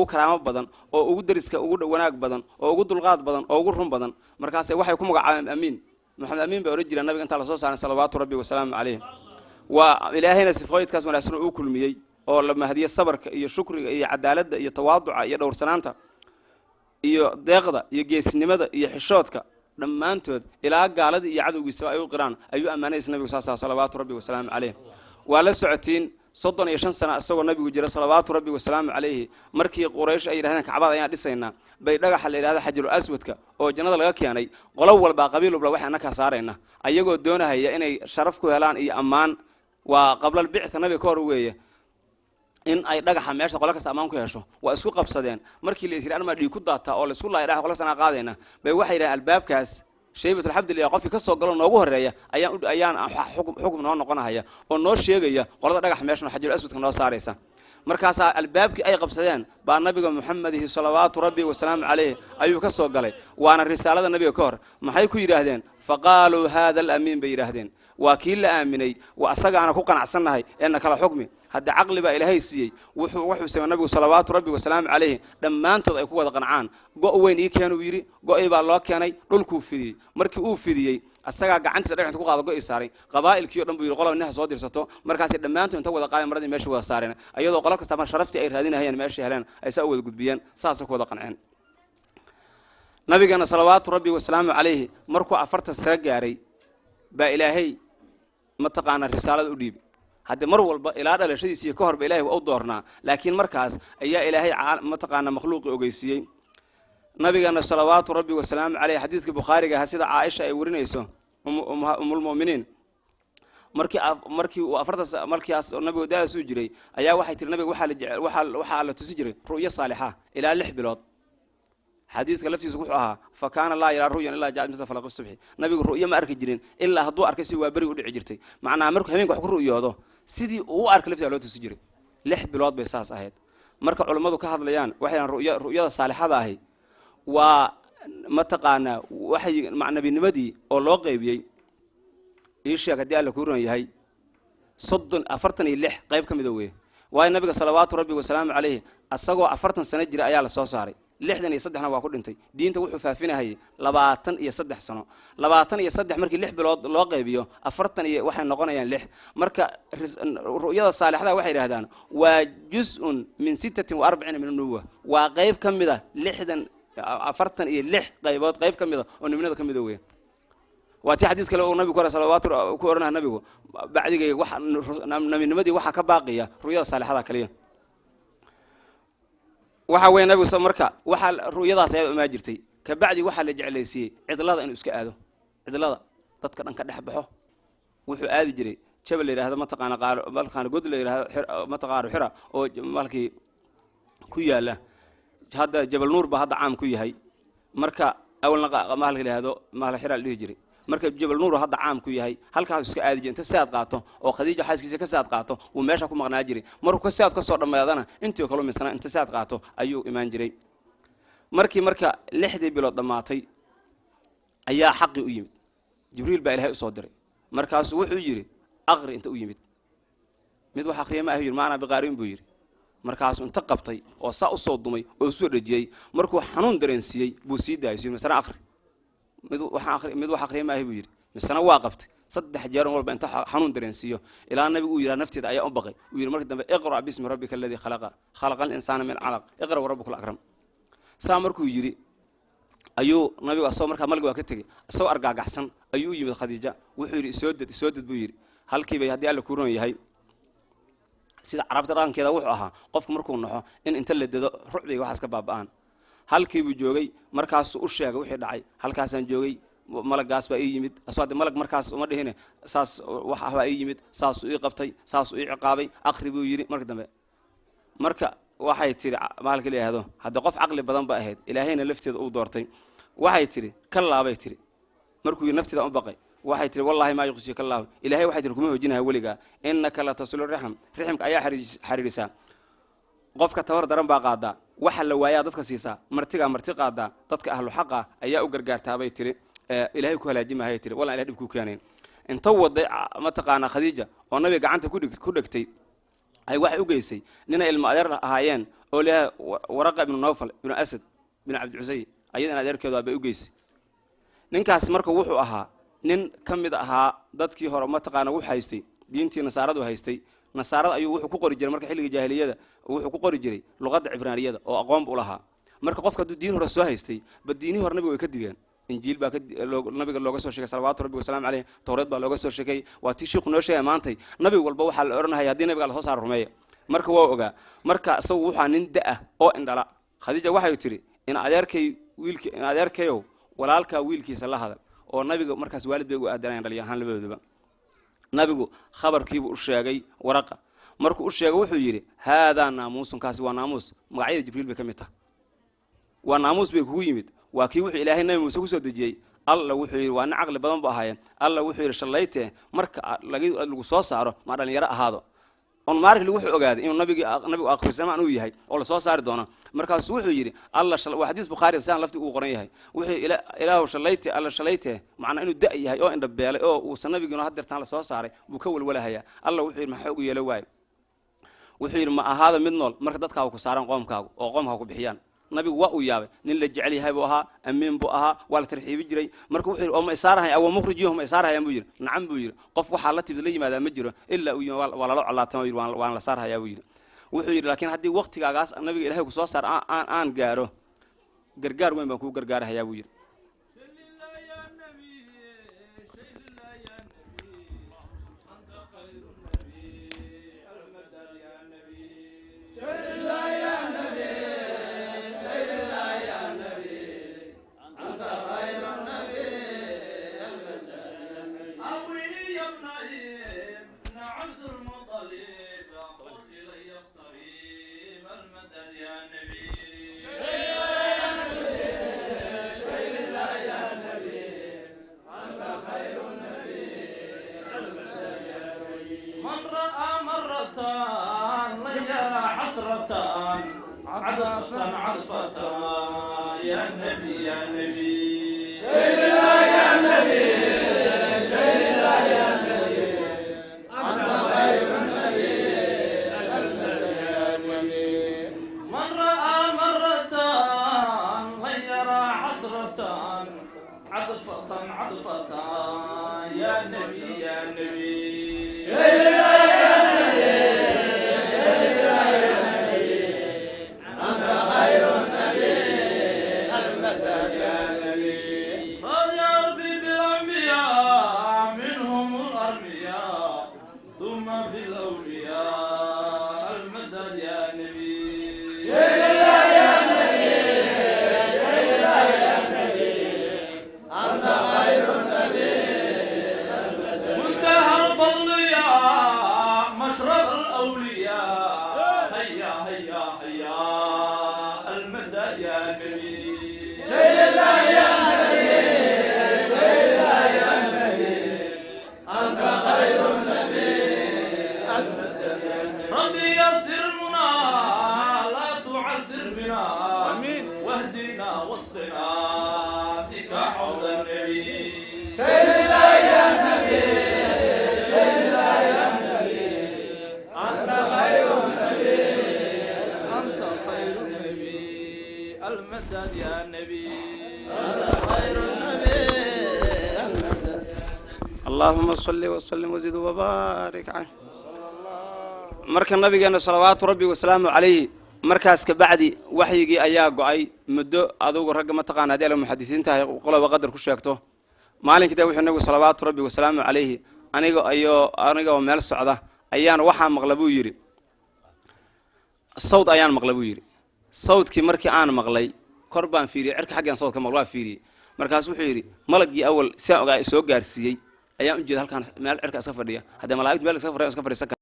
ugu karaamo badan, oo ugu deriska ugu wanaag badan, oo ugu dulqaad badan, oo ugu run badan. Markaase waxay ku magacaabeen Amiin. Maxamed Amiin bay odhan jireen nabiga intaa lasoo saaray, salawaatu Rabbi wasalaamu caleyh. Waa Ilaahayna sifooyidkaas wanaagsan uu kulmiyey oo la mahdiye: sabarka iyo shukriga iyo cadaaladda iyo tawaaduca iyo dhowrsanaanta iyo deeqda iyo geesnimada iyo xishoodka. Dhammaantood ilaa gaaladii iyo cadowgiisaba ay u qiraan ayuu ammaanaysa nabigu saasa, salawaatu Rabbi wasalaamu caleyh. Waa la socotiin, 35 sana isagoo nabigu jira, salawaatu Rabbi wasalaamu calayhi, markii Quraysh ay yidhahdeen Kacbada ayaan dhisaynaa, bay dhagaxa la yidhahda Xajarul Aswadka oo jannada laga keenay, qolo walbaa, qabiil walba waxay annakaa saarayna, ayagoo doonahaya inay sharaf ku helaan iyo ammaan. Waa qablal bicta, nabiga ka hor weeye, in ay dhagaxa meesha qolo kasta ammaan ku hesho. Waa isku qabsadeen. Markii la is yidhi armaa dhiig ku daataa oo laisku laaya dhagaxa, qolo kasta anaa qaadayna, bay waxay yidhahdeen albaabkaas Shaybatulxamdillah qofkii ka soo galo noogu horreeya ayaan xukum noo noqonahaya oo noo sheegaya qolada dhagaxa meeshan Xajarul Aswadka noo saaraysa. Markaasaa albaabkii ay qabsadeen baa nabiga Muxamedihi, salawaatu Rabbi wasalaamu caleyh, ayuu ka soo galay. Waana risaalada nabiga ka hor. Maxay ku yidhaahdeen? Faqaaluu haada alamiin bay yidhaahdeen, waa kii la aaminay, waa asagaana ku qanacsannahay ee na kala xukmi. Hadde caqli baa Ilaahay siiyey. Wuxuu samey nabigu, salawaatu Rabbi wasalaamu calayhi, dhammaantood ay ku wada qancaan. Go' weyn ii keen uu yidhi. Go'ii baa loo keenay. Dhulkuu fidiyey. Markii uu fidiyey, asagaa gacantiisa dhagaxinta ku qaada, go'ii saaray. Qabaa'ilkii o dhan buu yidhi qoloba nin ha soo dirsato. Markaasay dhammaantood inta wada qaadeen maradii meesha wada saareen, ayadoo qolo kasta mar sharaftii ay raadinahayeen meeshay heleen, ay saa u wada gudbiyeen, saasay ku wada qanceen. Nabigana, salawaatu Rabbi wasalaamu calayhi, markuu 40 sano gaaray baa Ilaahay mataqaanaa risaalada u dhiibay. Haddii mar walba ilaa dhalashadiisiiyo ka horba Ilahay waa u doornaa, laakiin markaas ayaa Ilaahay mataqaanaa makhluuqii ogeysiiyey. Nabigana, salawaatu Rabbi wasalaamu caleyh, xadiiska Bukhaariga aha, sida Caaisha ay warinayso, umulmu'miniin, markii uu 40 markaas nabigu da'daas u jiray ayaa waxay tiri nabiga waxaa la tusi jiray ru'yo saalixa ilaa 6 bilood. Xadiiska laftiisu wuxuu ahaa: fa kaana laa yaraa ru'yan ilaa ja'at misla falaqi subxi. Nabigu ru'yo ma arki jirin ilaa hadduu arkay si waa beriga u dhici jirtay. Macnaha markuu habeenka wax ku ru'yoodo, sidii uu u arkay laftiisa loo tusi jiray. 6 bilood bay saas ahayd. Marka culummadu ka hadlayaan waxay dhahaan ru'yada saalixada ahi waa mataqaanaa waxay nabinimadii oo loo qaybiyey, ii sheeg haddii Alla kuu ron yahay, 30, 46 qayb ka mida weeye. Waayo nabiga, salawaatu Rabbi wasalaamu calayhi, asagoo 40 sano jira ayaa la soo saaray, 63na waa ku dhintay. Diinta wuxuu faafinahayay 23 sano. 23 markii 6 bilood loo qaybiyo, 40 iyo waxay noqonayaan 6. Marka ru'yada saalixada waxay yidhahdaan waa jus-un min 46 min nubuwa, waa qayb ka mida 60, 46 qaybood qayb ka mida oo nibnada ka mida weeye. Waa tii xadiis kale uu nabigu ku salawaatu ku odhanaya nabigu: bacdigayga waxa nabinimadii waxaa ka baaqiya ru'yada saalixada kaliya. Waxa weeye nabigu marka waxaa ru'yadaas ayada umaa jirtay. Kabacdi waxaa la jeclaysiiyey cidlada inuu iska aado, cidlada dadka dhan ka dhex baxo. Wuxuu aadi jiray jabal la yidhahdo mataqaana qaaro, mataqaana god la yidhahdo mataqaano Xira oo malkii ku yaala. Hadda Jabal Nuur baa hadda caam ku yahay. Marka awalna mahalka yidhaahdo mahal Xira la dhihi jiray. Marka Jabal Nuur hadda caam ku yahay, halkaas iska aadi jiray. Inta saad qaato oo Khadiijo xaaskiisa ka saad qaato, wuu meesha ku maqnaa jiray. Markuu ka saad ka soo dhammaadana, intii kaloo misana inta saad qaato ayuu imaan jiray. Markii marka 6dii bilood dhammaatay ayaa xaqii u yimid. Jibriil baa Ilahay usoo diray. Markaasuu wuxuu yidhi: aqri. Inta u yimid, mid wax aqriya ma ah yidhi. Ma ana biqaarin buu yidhi. Markaasuu inta qabtay oo saa usoo dumay oo usoo dhejiyey, markuu xanuun dareensiiyey buu sii daayay. Sii misana aqri. Mid wax aqriya ma ahi buu yidhi. Misena waa qabtay saddex jeer walba inta xanuun dareensiiyo, ilaa nabigu uu yidhaha nafteeda ayaa u baqay. Uu yidhi markii dambe: iqra' bismi rabbika aladii khalaqa, khalaqa alinsaana min calaq, iqra' warabuka alakram. Saa markuu yidhi ayuu nabigu asagoo markaa malgi waa ka tegey, isagoo argaagaxsan ayuu u yimid Khadiija. Wuxuu yidhi: isoo ded, isoo ded buu yidhi. Halkiibay haddii Alla kuu ron yahay, sida carabta dhaqankeeda wuxuu ahaa qofku markuu naxo in inta la dedo rucbiga waxaas ka baaba'aan. Halkiibuu joogay. Markaasuu u sheegay wixii dhacay. Halkaasaan joogay, malagaas baa ii yimid. Asoo hadde malag markaas uma dhihine, saas wax ah baa ii yimid, saasuu ii qabtay, saasuu ii ciqaabay, aqri buu yidhi. Marka dambe marka waxay tidhi, maalka la yidhahdo, hadde qof caqli badan ba ahayd, Ilaahayna lafteeda uu doortay. Waxay tidhi: kallaabay tidhi. Markuu yidhi nafteeda u baqay, waxay tihi: wallaahi maa yuqsika allaahu. Ilahay waxay tihi kuma hoojinaha weligaa. Innaka la tasilu rixam, riximka ayaa xiriirisaa. Qofka tabar daran baa qaadaa, waxa la waayaa dadka siisaa, martigaa marti qaadaa, dadka ahlu xaqa ayaa u gargaartaabay tiri. Ilahay ku halaajimahayay tiri, wallan ilahay dhib kuu keenayn. Inta waday mataqaanaa Khadiija oo nabiga gacanta ku dhegtay ay waxay u geysay ninay ilmo adeer ahaayeen. Oo leeyahay Waraqa ibnu Nawfal ibnu Asad ibnu Cabdicusay, ayadana adeerkeedu bay u geysay. Ninkaas marka wuxuu ahaa nin ka mid ahaa dadkii hore, mataqaana, wuxuu haystay diintii nasaaradu haystay. Nasaarada ayuu wuxuu ku qori jiray marka xilligii jaahiliyada, wuxuu ku qori jiray luqadda Cibraaniyada oo aqoon bu lahaa. Marka qofka hadduu diin hore soo haystay ba, diinihii hore nabiga way ka digeen. Injiil baa nabiga looga soo sheegay, salawaatu rabbi wasalaamu caleyh. Towreed baa looga soo sheegay. Waa tii shiiku noo sheegay maantay. Nabi walba waxaa la odhanaya haddii nabiga lasoo saaro, rumeeya. Marka waa ogaa. Marka isagu wuxaa nin da-ah oo indhala. Khadiija waxay tidhi, in adeerkay wiilk, in adeerkayow, walaalkaa wiilkiisa la hadal. Oo nabiga markaas waalid bay ugu aadanayan dhaliya ahaan labadooduba. Nabigu khabarkiibuu u sheegay Waraqa. Markuu u sheegay wuxuu yidhi: "Haadaa naamuusun," kaasi waa naamuus, magacyada Jibriil bay ka mid tahay. Waa naamuus bay kugu yimid, waa kii wuxuu Ilaahay Nabi Muuse kusoo dejiyey. Alla wuxuu yidhi, waa nin caqli badan bu ahaayeen. Alla wuxuu yidhi: "Shallaytee marka lagu soo saaro ma dhalinyaro ahaado." On maarkli wuxuu ogaaday inuu nabigi nabigu akhrisamaan uu yahay oo lasoo saari doono. Markaasuu wuxuu yidhi Alla, waa xadiis Bukhaari sidan lafti uu qoran yahay, wuxuu Ilaahu shallayte, Alla shallaytee, macnaa inuu da' yahay oo indhabeelay oo uusan nabigiinu hadeertaan lasoo saaray buu ka walwalahayaa. Alla wuxuu yidhi: "Maxaa ugu yeelo waayo?" Wuxuu yidhi: "Ma ahaada mid nool marka dadkaagu ku saaraan qoomkaagu oo qoomkaagu ku bixiyaan." Nabigu waa uu yaabay. Nin la jecel yahay buu ahaa, amiin buu ahaa, waa la tarxiibi jiray. Marka wuxuu yidhi: "Oo ma isaarahay awa mukhrijiyuhum, ma isaarahayaan?" buu yidhi. "Nacam," buu yidhi. "Qof waxaa la timid la yimaadaa ma jiro ilaa uu yimi waa lala colaatama," yidhi, "waan la saarhayaa," buu yidhi. Wuxuu yidhi: "Laakiin haddii waqtigaagaas nabiga Ilahay ku soo saar aan gaaro, gargaar weyn baan kuu gargaarahayaa," buu yidhi. Allahuma salli wasalim wazid wabaarik caleyh. Marka nabigeena, salawaatu rabbi wasalaamu calayhi, markaas kabacdi waxyigii ayaa go-ay muddo. Adugu ragga mataqaana hadii ala muxadisiintahay qoloba qadar ku sheegto. Maalinkii de wuxuu nabigu, salawaatu rabbi wasalaamu calayhi, aniga ayoo anigoo meel socda ayaan waxaa maqla, buu yidhi, sawd ayaan maqla, buu yidhi. Sawdkii markii aan maqlay kor baan fiiriyey, cirka xaggaan sawd ka maqla waa fiiriyey. Markaasu wuxuu yidhi: "Malagii awal siaan ogaa soo gaarsiiyey ayaan u jeeda halkaan meel cirka iska fadhiya." Haddee malaigtu meel iska fadhiya iska fadhiisan.